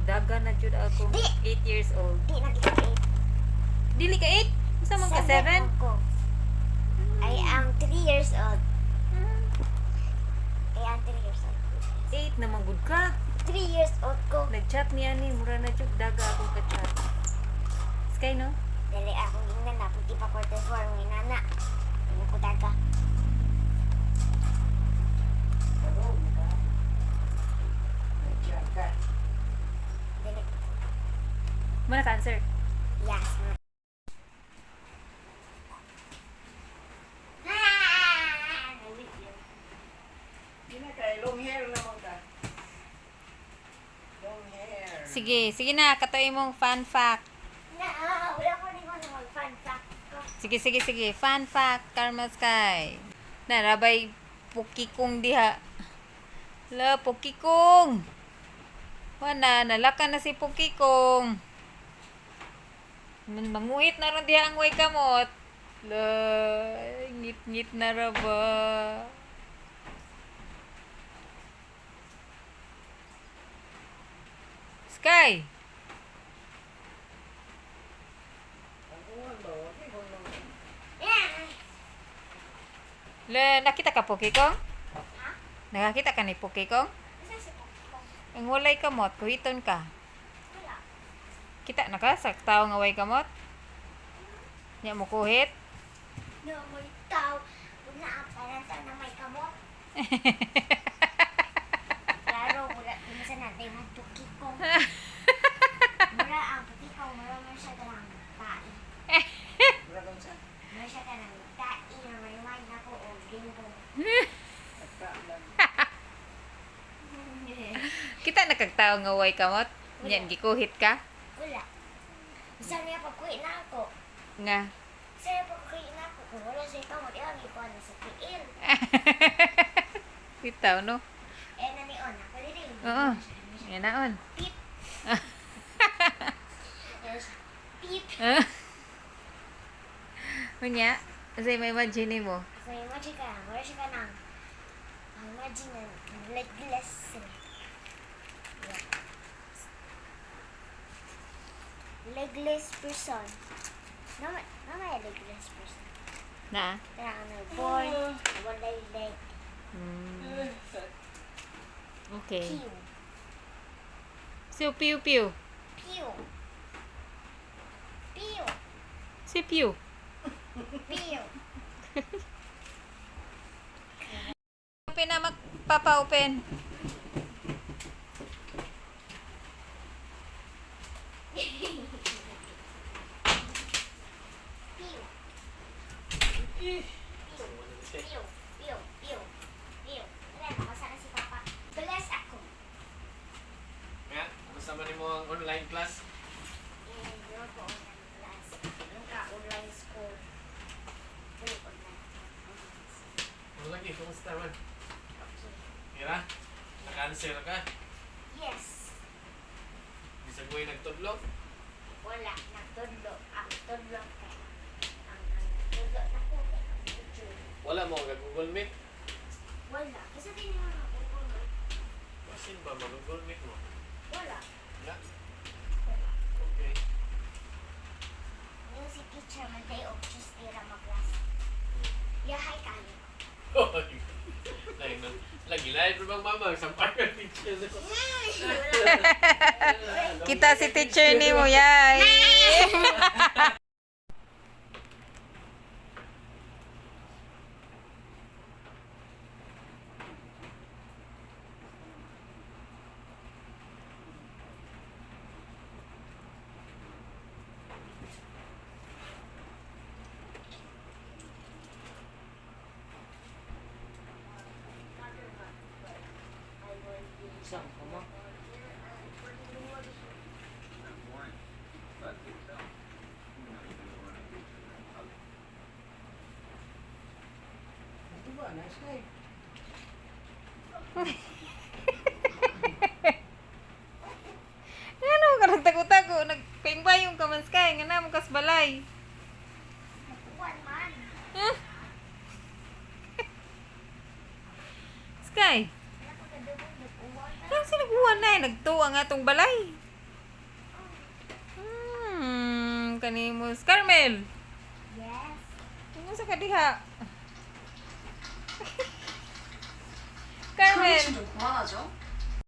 Daga na jud ako. Di. 8 years old. Di na kita 8. Dili ka 8? Unsa man ka 7? Ko. I am 3 years old. I am 3 years old. 8 na man gud ka. 3 years old ko. Nag-chat niya ni mura na jud daga akong ka-chat. Sky, no? Dali akong ingnan na puti pa 3:45 ng inana. Ano ko daga? Tulog ka. Nag-chat ka. Dali. Mo na ka-answer. Yes. Di na kay long hair naman ka. Long hair. Sige, sige na katoy mong fun fact. Na, wala ko rin ko mag fun fact ko. Sige, sige, sige. Fun fact, Karma Sky. Narabay pukikong diha. La, pukikong. Wala, nalaka na si pukikong. Manguhit na ron diha ang way kamot. La, ngit-ngit na ra ba? Sky! Ang uwan ba? Okay, kung nung- La, nakita ka pukikong? Ha? Nakakita ka ni pukikong? Asa si Pokemon? Ang walay kamot, kuhiton ka. Wala. Kita na ka sa tao nga way kamot? Nya mo kuhit? No, may tao. Wala ang paranta na may kamot. Klaro, wala. Minsan natin ang pukikong. Mura ang pukikong. Mura man siya ka ng tae. Mura kang sa? Mura siya ka ng tae na may wine ako o gingbong. Nagka lang. Kita na kag tao nga way kamot? Nya gikuhit ka? Wala. Isa niya pagkuhi na ako. Nga. Isa niya pagkuhi na ako. Kung wala siya kamot, ilang ikuha na sa tiil. Bitaw no? Eh, nanion. Ako din eh. Oo. Nga naon. Pip. Yes. Pip. Unya, kasi may imagine mo. So, imagine ka, wala siya ka ng, ang imagine na legless. Yeah. Legless person. No, no may legless person. Na? Kaya ka na born, wala leg. Okay. Pew. So, pew pew. Pew. Pew. Si pew. Pew. Open na magpapa open. Pew. Pew. Pew. Pew. Pew. Pew. Wala, nakasara si Papa. Bless ako. Nga, kumusta man nimo ang online class? And yung ko online class. Yung ka online school. Yung online class. Ano lagi, kumusta man? Okay. Mira, naka-answer ka. Yes. Bisag mo nagtudlo. Wala. Nagtudlo. Ang tudlo kay. Ang tudlo na ko kay ang teacher. Wala mo ka Google Meet. Wala. Kasi di naman ako Google. Basin ba mag Google Meet mo? Wala. Wala. Wala. Okay. Yung si teacher man day of Tuesday ra mag-class. Yahay kayo. Lagi na. Lagi live bang mama sampay ka teacher. Kita si teacher ni mo, yay! Isang ka mo. Ito ba? Nice guy. Ano ka nagtago-tago? Nagpaingbayong ka man Sky, nga na mo kas balay. One man. Huh? Sky, Wala ko kadugong nag-uwan na. saan sila nag-uwan na eh? Nagtuwa nga tong balay. kanimos. Carmel! Yes. Tungo sa kadiha. Carmel! 좀 그만하죠.